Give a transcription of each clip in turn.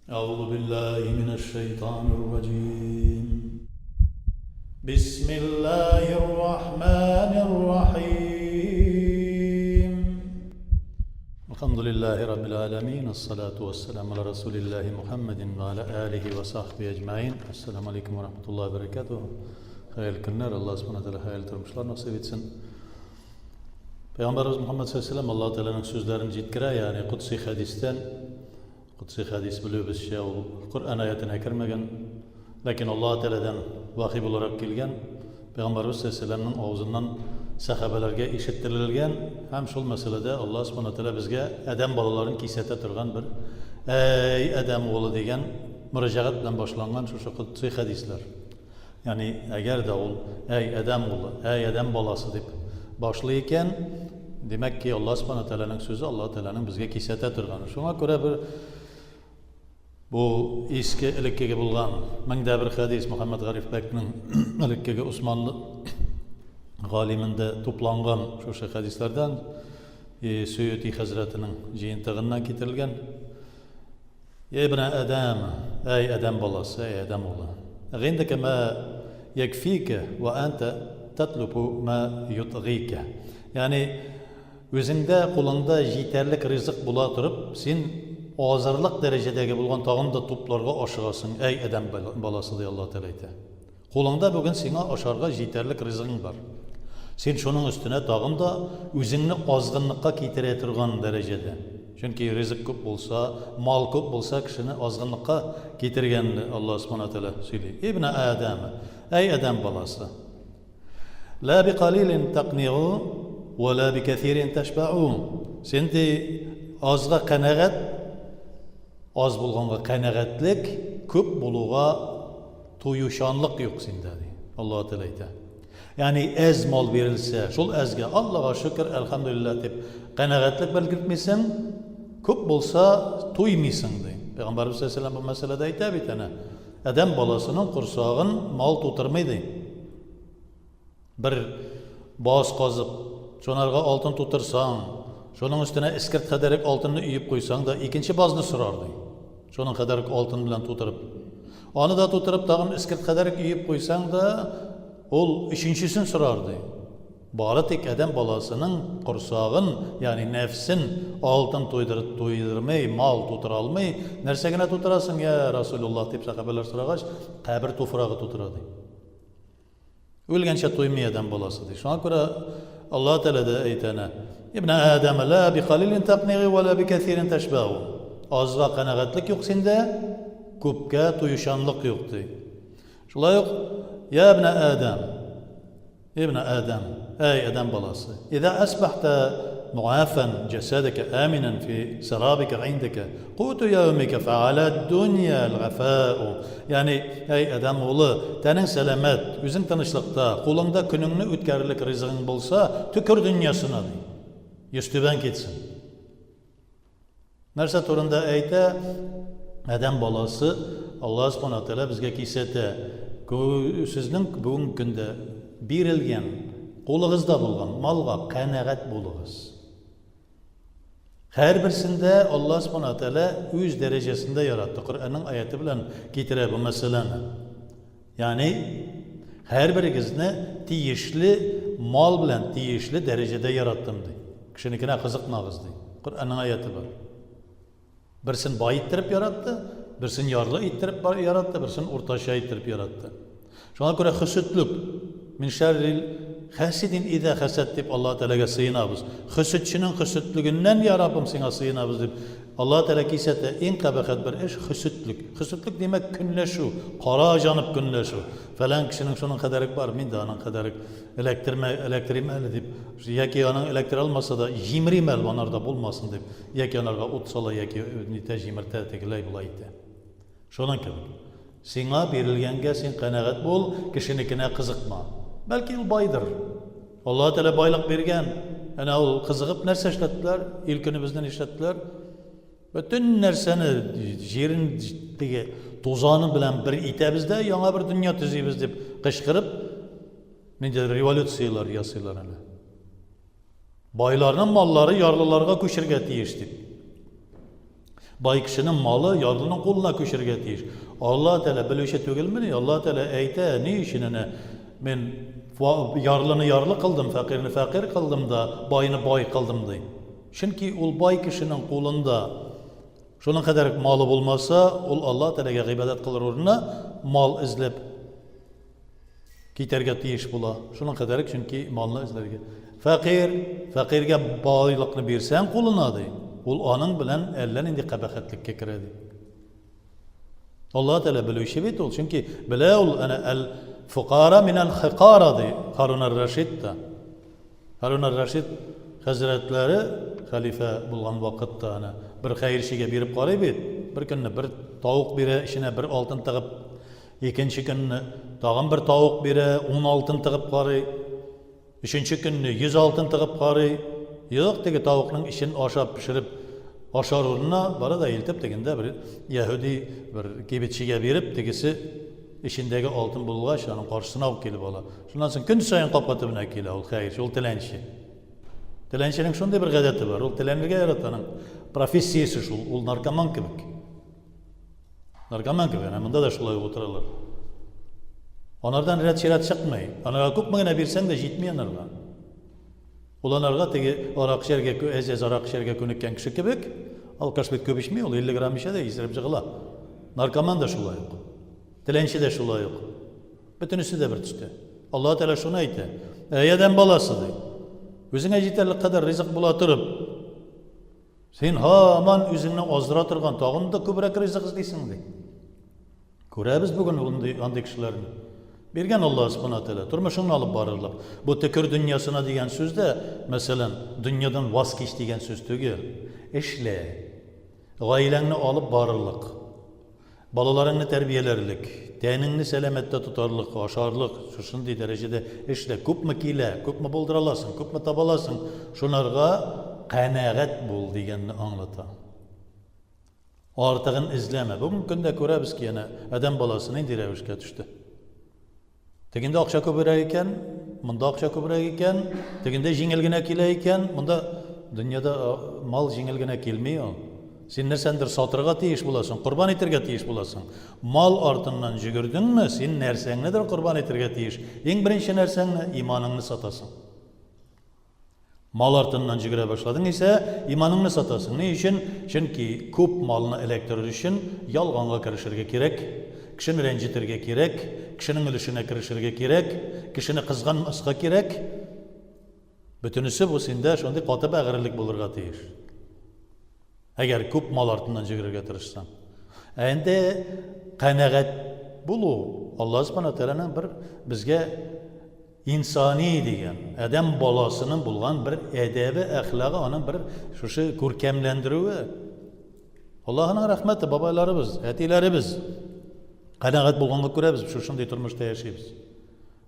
أعوذ بالله من الشيطان الرجيم بسم الله الرحمن الرحيم الحمد لله رب العالمين الصلاة والسلام على رسول الله محمد وعلى آله وصحبه أجمعين السلام عليكم ورحمة الله وبركاته Хәерле көннәр, Аллаһ Субхана Тәгалә хәерле тормышлар насыйп итсен. Пәйгамбәребез Мухаммад саллаллаһу алейһи ва сәлләм Аллаһ Тәгаләнең сүзләрен җиткерә, ягъни кудси хәдистән. Кудси хәдис белүебезчә ул Коръән аятенә кермәгән, ләкин Аллаһ Тәгаләдән вахи буларак килгән. Пәйгамбәребез саллаллаһу алейһи ва сәлләмнең авызыннан сәхабәләргә ишеттерелгән һәм шул мәсьәләдә Аллаһ Субхана Тәгалә безгә адәм балаларын кисәтә торган бер Әй, адәм угылы дигән мөрәҗәгать белән башланган шушы кудси хәдисләр. Ягъни, әгәр дә ул, Әй, адәм улы, әй, адәм баласы дип башлый икән, димәк ки, Аллаһ Субхана Тәгаләнең сүзе, Аллаһ Тәгаләнең безгә кисәтә торганы. Шуңа күрә бер бу иске элеккеге булган меңдә бер хәдис Мөхәммәд Гариф бәкнең элеккеге Усманлы галимендә тупланган шушы хәдисләрдән Сөюти хәзрәтенең җыентыгыннан китерелгән. Йә ибнә Адәм, әй Адәм баласы, әй Адәм улы. Гыйндәкә мә якфикә вә әнтә татлубу мә ютгыйкә. Ягъни үзеңдә, кулыңда җитәрлек ризык була торып, син азырлык дәрәҗәдәге булган тагын да тупларга ашыгасың, әй Адәм баласы, ди Аллаһ Тәгалә әйтә. Кулыңда бүген сиңа ашарга җитәрлек ризыгың бар. Син шуның өстенә тагын да үзеңне азгынлыкка китерә торган дәрәҗәдә. Чөнки ризык күп булса, мал күп булса, кешене азгынлыкка китергәнне Аллаһ Субхана Тәгалә сөйли. Ибна Адәм, әй Адәм баласы. Ла би калилин такнигу ва ла би кәсирин ташбау. Син ди азга канәгать, аз булганга канәгатьлек, күп булуга Туючанлык юк синдә, ди. Аллаһ Тәгалә әйтә. Ягъни әз мал бирелсә, шул әзгә Аллага шөкер, әлхәмдүлилләһ дип канәгатьлек белгертмисең, күп булса туймыйсың, ди. Пәйгамбәрбез саллаллаһу алейһи ва сәлләм бу мәсьәләдә әйтә бит әнә. Адәм баласының корсагын мал тутырмый, ди. Бер баз казып, шунарга алтын тутырсаң, шуның өстенә эскерт кадәрек алтынны өеп куйсаң да, икенче базны сорар, ди. Шуның кадәрек алтын белән тутырып. Аны да тутырып, тагын эскерт кадәрек өеп куйсаң да, ул өченчесен сорар, ди. Бары тик адәм баласының корсагын, ягъни нәфсен алтын туйдырып туйдырмый, мал тутыра алмый. Нәрсә генә тутырасың, я Расулуллаһ, дип сәхабәләр сорагач, кабер туфрагы тутыра, ди. Үлгәнчә туймый адәм баласы ди. Шуңа күрә Аллаһ Тәгалә дә әйтә әнә. Ибн Адәм ла би калилин тәкъниги ва ла би кәсирин тәшбәу. Азга канәгатьлек юк синдә, күпкә туючанлык юк ди. Шулай ук я ибн Адәм, ибн Адәм, әй адәм баласы, иза асбахта муафан җәсәдәкә аминан фи сарабика индәкә куту яумика фәаля дөнья аль-гафау. Ягъни, әй адәм улы, тәнең сәламәт, үзең тынычлыкта, кулыңда көнеңне үткәрерлек ризыгың булса, төкер дөньясына, ди. Йөзтүбән китсен. Нәрсә турында әйтә? Адәм баласы Аллаһ Субхана Тәгалә безгә кисәтә. Сезнең бүгенге көндә бирелгән, кулыгызда булган малга канәгать булыгыз. Һәрберсендә Аллаһ Субхана Тәгалә үз дәрәҗәсендә яратты. Коръәннең аяты белән китерә бу мәсьәләне. Ягъни һәрберегезне тиешле мал белән тиешле дәрәҗәдә яраттым ди. Кешенекенә кызыкмагыз ди. Коръәннең аяты бар. Берсен бай иттереп яратты, берсен ярлы иттереп яратты, берсен уртача иттереп яратты. Шуңа күрә хөсетлек мин шәррил хәсидин идә хәсәд дип Аллаһ Тәгаләгә сыенабыз. Хөсетченең хөсетлегеннән, я Раббым, сиңа сыенабыз дип Аллаһ Тәгалә кисәтә. Иң кабахәт бер эш хөсетлек. Хөсетлек димәк көнләшү, кара җанып көнләшү. Фәлән кешенең шуның кадәрек бар, мин дә аның кадәрек эләктермә, эләктерим әле дип, яки аның эләктерә алмаса да, җимерим әле, анарда булмасын дип, яки анарга ут сала, яки нитә, җимертә, тегеләй болай итә. Шуның кебек. Сиңа бирелгәнгә син канәгать бул, кешенекенә кызыкма. Бәлки ул байдыр. Аллаһ Тәгалә байлык биргән. Әнә ул кызыгып нәрсә эшләттеләр? Ил көнебезне нишләттеләр? Бөтен нәрсәне җирен теге тузаны белән бер итәбез дә яңа бер дөнья төзибез дип кычкырып, ниндидер революцияләр ясыйлар әнә. Байларның маллары ярлыларга күчергә тиеш дип. Бай кешенең малы ярлының кулына күчергә тиеш. Алла Тәгалә белүче түгелмени? Алла Тәгалә әйтә, ни өчен әнә мин ярлыны ярлы кылдым, фәкыйрьне фәкыйрь кылдым да, байны бай кылдым, ди. Чөнки ул бай кешенең кулында шуның кадәр малы булмаса, ул Алла Тәгаләгә гыйбадәт кылыр урынына мал эзләп китәргә тиеш була. Шуның кадәр чөнки малны эзләргә. Фәкыйрь, фәкыйрьгә байлыкны бирсәң кулына ди, ул аның белән әллә нинди кабахәтлеккә керә ди. Алла Тәгалә белүче бит ул, чөнки белә ул әнә әл фукара минәл хикара ди Харун ар-Рашид та. Харун ар-Рашид хәзрәтләре хәлифә булган вакытта әнә бер хәерчегә биреп карый бит, бер көнне бер тавык бирә, эченә бер алтын тыгып. Икенче көнне тагын бер тавык бирә, ун алтын тыгып карый. Өченче көнне 100 алтын тыгып карый. Юк, теге тавыкның эчен ашап пешереп ашар урынына бара да илтеп тегендә бер яһүди бер кибетчегә биреп, тегесе эчендәге алтын булгач, аның каршысына ук килеп ала. Шуннан соң көн саен капка төбенә килә ул хәерче, ул теләнче. Теләнченең шундый бер гадәте бар, ул теләнергә ярата, аның профессиясе шул, ул наркоман кебек. Наркоман кебек, әнә монда да шулай ук утыралар. Анардан рәт-чират чыкмый. Анарга күпме генә бирсәң дә җитми анарга. Ул анарга теге арак эчәргә, әз-әз арак эчәргә күнеккән кеше кебек, алкаш бит күп эчми, ул 50 грамм эчә дә исереп җыгыла. Наркоман да шулай ук. Теләнче дә шулай ук. Бөтенесе дә бер төстә. Аллаһ Тәгалә шуны әйтә. Әй адәм баласы ди. Үзеңә җитәрлек кадәр ризык була торып, Син һаман үзеңне аздыра торган тагын да күбрәк ризык эзлисең, ди. Күрәбез бүген андый, андый кешеләрне. Биргән Аллаһ Субхана Тәгалә тормышыңны алып барырлык. Бу төкер дөньясына дигән сүз дә, мәсәлән, дөньядан ваз кич дигән сүз түгел. Эшлә. Гаиләңне алып барырлык. Балаларыңны тәрбияләрлек, тәнеңне сәламәттә тотарлык, ашарлык, шушындый дәрәҗәдә эшлә. Күпме килә, күпме булдыра аласың, күпме таба аласың, шунарга канәгать бул дигәнне аңлата. Артыгын эзләмә. Бүгенге көндә күрәбез ки, әнә адәм баласы нинди рәвешкә төште. Тегендә акча күбрәк икән, монда акча күбрәк икән, тегендә җиңел генә килә икән, монда дөньяда мал җиңел генә килми ул. Син нәрсәндер сатырга тиеш буласың, корбан итәргә тиеш буласың. Мал артыннан җөгердеңме, син нәрсәңнедер корбан итәргә тиеш. Иң беренче нәрсәңне, иманыңны сатасың. Мал артыннан җөгерә башладың исә, иманыңны сатасың. Ни өчен? Чөнки күп малны эләктерер өчен ялганга керешергә кирәк, кешене рәнҗетергә кирәк, кешенең өлешенә керешергә кирәк, кешене кызганмаска кирәк. Бөтенесе бу синдә шундый каты бәгырьлек булырга тиеш. Әгәр күп мал артыннан җөгерергә тырышсаң. Ә инде канәгать булу Аллаһ Субхану Тәгаләнең бер безгә Инсани дигән, адәм баласының булган бер әдәбе, әхлагы, аның бер шушы күркәмләндерүе. Аллаһының рәхмәте, бабайларыбыз, әтиләребез канәгать булганга күрә без шушындый тормышта яшибез.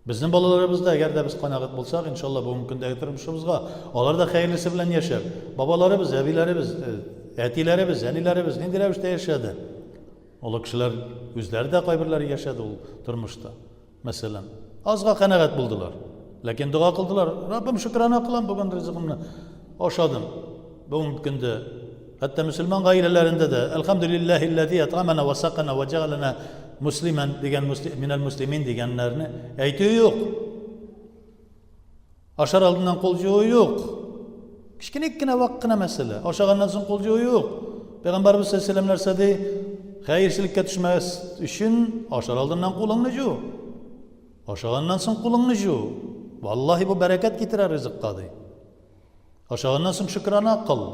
Безнең балаларыбыз да, әгәр дә без канәгать булсак, иншалла, бүгенге көндәге тормышыбызга, алар да хәерлесе белән яшәр. Бабаларыбыз, әбиләребез, э, әтиләребез, әниләребез нинди рәвештә яшәде? Олы кешеләр үзләре дә кайберләре яшәде ул тормышта. Мәсәлән, азга канәгать булдылар. Ләкин дога кылдылар. Раббым, шөкрана кылам, бүген ризыгымны ашадым. Бүгенге көндә хәтта мөселман гаиләләрендә дә Әлхәмдүлилләһилләзи ат'амана ва сакана ва җәгаләнә муслиман дигән минәл муслимин дигәннәрне әйтү юк. Ашар алдыннан кул җуу юк. Кечкенә генә вак кына мәсьәлә. Ашаганнан соң кул җуу юк. Пәйгамбәрбез саллаллаху алейһи нәрсә ди? Хәерчелеккә төшмәс өчен ашар алдыннан кулыңны җу. Ашаганнан соң кулыңны җу. Валлаһи бу бәрәкәт китерә ризыкка ди. Ашаганнан соң шөкрана кыл.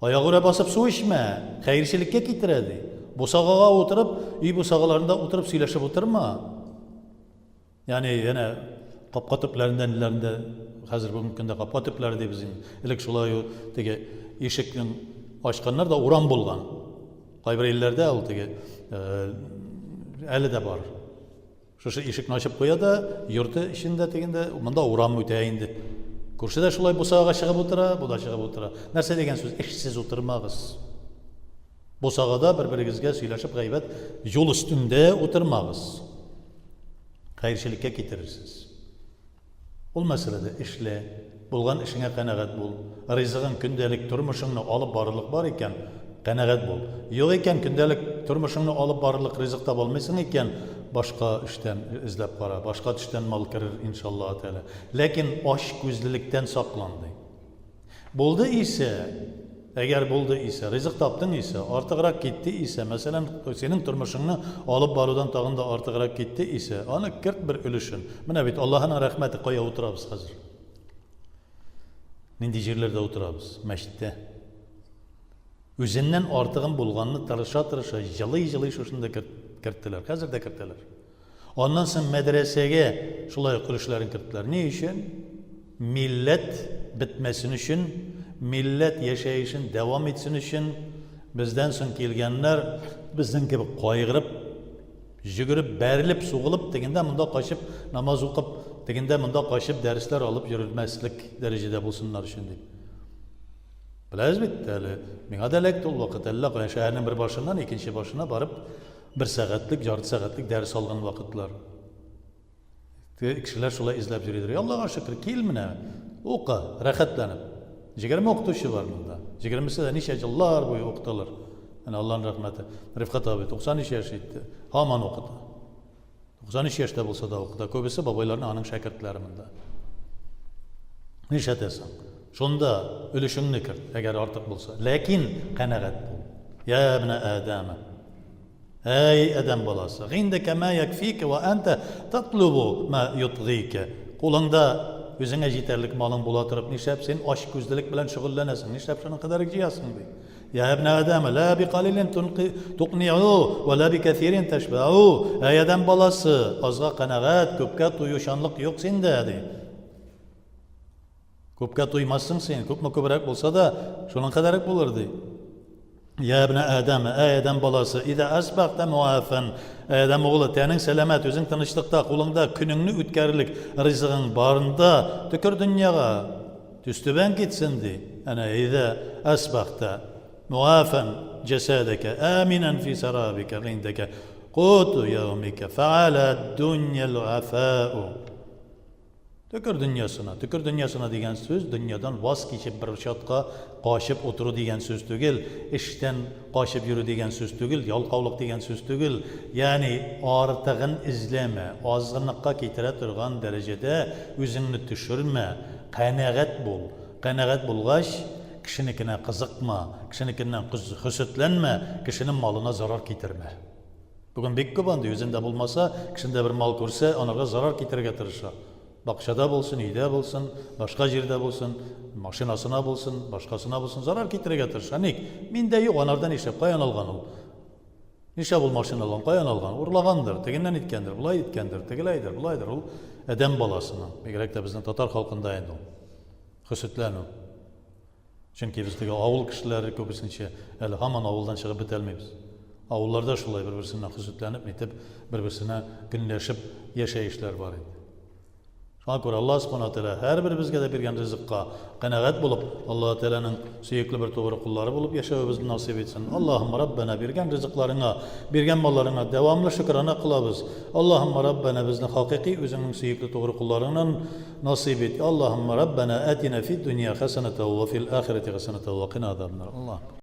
Аягүрә басып су эчмә, хәерчелеккә китерә ди. Бусагага утырып, өй бусагаларында утырып сөйләшеп утырма. Ягъни әнә капка төпләрендә ниләрендә хәзер бүгенге көндә капка төпләре дибез инде. Элек шулай ук теге ишекнең ачканнар да урам булган. Кайбер илләрдә ул теге э, әле дә бар. Шушы ишекне ачып куя да, йорты эчендә тегендә, монда урам үтә инде. Күрше дә шулай бусагага чыгып утыра, бу да чыгып утыра. Нәрсә дигән сүз? Эшсез утырмагыз. Бусагада бер-берегезгә сөйләшеп гайбәт юл өстендә утырмагыз. Хәерчелеккә китерерсез. Ул мәсьәләдә эшлә, булган эшеңә канәгать бул. Ризыгың, көндәлек тормышыңны алып барырлык бар икән, Канәгать бул. Юк икән, көндәлек тормышыңны алып барырлык ризык таба алмыйсың икән, башка эштән эзләп кара, башка төштән мал керер, иншаллаһу тәгалә. Ләкин ач күзлелектән саклан, ди. Булды исә, әгәр булды исә, ризык таптың исә, артыграк китте исә, мәсәлән, синең тормышыңны алып барудан тагын да артыграк китте исә, аны керт бер өлешен. Менә бит Аллаһының рәхмәте, кая утырабыз хәзер? Нинди җирләрдә утырабыз? Мәчеттә. Үзеннән артыгын булганны тырыша-тырыша, җылый-җылый шушында керттеләр. Хәзер дә кертәләр. Аннан соң мәдрәсәгә шулай ук өлешләрен керттеләр. Ни өчен? Милләт бетмәсен өчен, милләт яшәешен дәвам итсен өчен, бездән соң килгәннәр безнең кебек кайгырып, җөгереп, бәрелеп, сугылып, тегендә монда качып намаз укып, тегендә монда качып дәресләр алып йөрмәслек дәрәҗәдә булсыннар өчен дип. Беләсез бит, әле миңа да эләкте ул вакыт, әллә кая шәһәрнең бер башыннан икенче башына барып бер сәгатьлек, ярты сәгатьлек дәрес алган вакытлар. Кешеләр шулай эзләп йөридер. Аллага шөкер, кил менә, укы, рәхәтләнеп. 20 укытучы бар монда. 20-се дә ничә еллар буе укыталар. Әнә Аллаһның рәхмәте. Рифкат абый 93 яшь җитте, һаман укыта. 93 яшьтә булса да укыта. Күбесе бабайларның аның шәкертләре монда. Нишләтәсең? Шунда өлешеңне керт, әгәр артык булса. Ләкин канәгать бул. Я ибн Адама. Әй, адәм баласы, гиндәкә ма якфика ва анта татлубу ма ютгыйка. Кулыңда үзеңә җитәрлек малың була торып, нишләп син ач күзлелек белән шөгыльләнәсең? Нишләп шуның кадәр җыясың ди. Я ибн Адама, ла би калилин тукниу ва ла би кәсирин тәшбәу. Әй, адәм баласы, азга канәгать, күпкә туючанлык юк синдә ди. Күпкә туймассың син, күпме күбрәк булса да, шуның кадәррәк булыр, ди. Я ибн Адам, әй адәм баласы, идә асбахта муафан, әй адәм угылы, тәнең сәламәт, үзең тынычлыкта, кулыңда көнеңне үткәрерлек ризыгың барында, төкер дөньяга, төстүбән китсен, ди. Әнә идә асбахта муафан җәсәдәкә, аминан фи сарабика гиндәкә, куту яумика, фәаля дуньял афау. Төкер дөньясына. Төкер дөньясына дигән сүз дөньядан ваз кичеп бер чатка качып утыру дигән сүз түгел, эштән качып йөрү дигән сүз түгел, ялкаулык дигән сүз түгел. Ягъни артыгын эзләмә, азгынлыкка китерә торган дәрәҗәдә үзеңне төшермә, канәгать бул. Канәгать булгач, кешенекенә кызыкма, кешенекеннән хөсетләнмә, кешенең малына зарар китермә. Бүген бик күп андый, үзендә булмаса, кешендә бер мал күрсә, анарга зарар китерергә тырыша. Бакчада булсын, өйдә булсын, башка җирдә булсын, машинасына булсын, башкасына булсын, зарар китерергә тырыша. Ник? Миндә юк, анарда нишләп, каян алган ул? Нишләп ул машина алган, каян алган? Урлагандыр, тегеннән иткәндер, болай иткәндер, тегеләйдер, болайдыр. Ул адәм баласының, бигрәк тә безнең татар халкында инде ул. Хөсетләнү. Чөнки без теге авыл кешеләре күбесенчә әле һаман авылдан чыгып бетәлмибез. Авылларда шулай бер-берсеннән хөсетләнеп, нитеп, бер-берсенә көнләшеп яшәешләр бар инде. Шуңа күрә Аллаһ Субхана Тәгалә һәрберебезгә дә биргән ризыкка канәгать булып, Аллаһ Тәгаләнең сөекле бер тугры куллары булып яшәвебезне насыйп итсен. Аллаһумма Раббана, биргән ризыкларыңа, биргән малларыңа дәвамлы шөкрана кылабыз. Аллаһумма Раббана, безне хакыйкый үзеңнең сөекле тугры кулларыңнан Насыйп ит. Аллаһумма Раббана атина фид дунья хәсәнәтә ва фил ахирәти хәсәнәтә ва кина азабаннар. Аллаһ.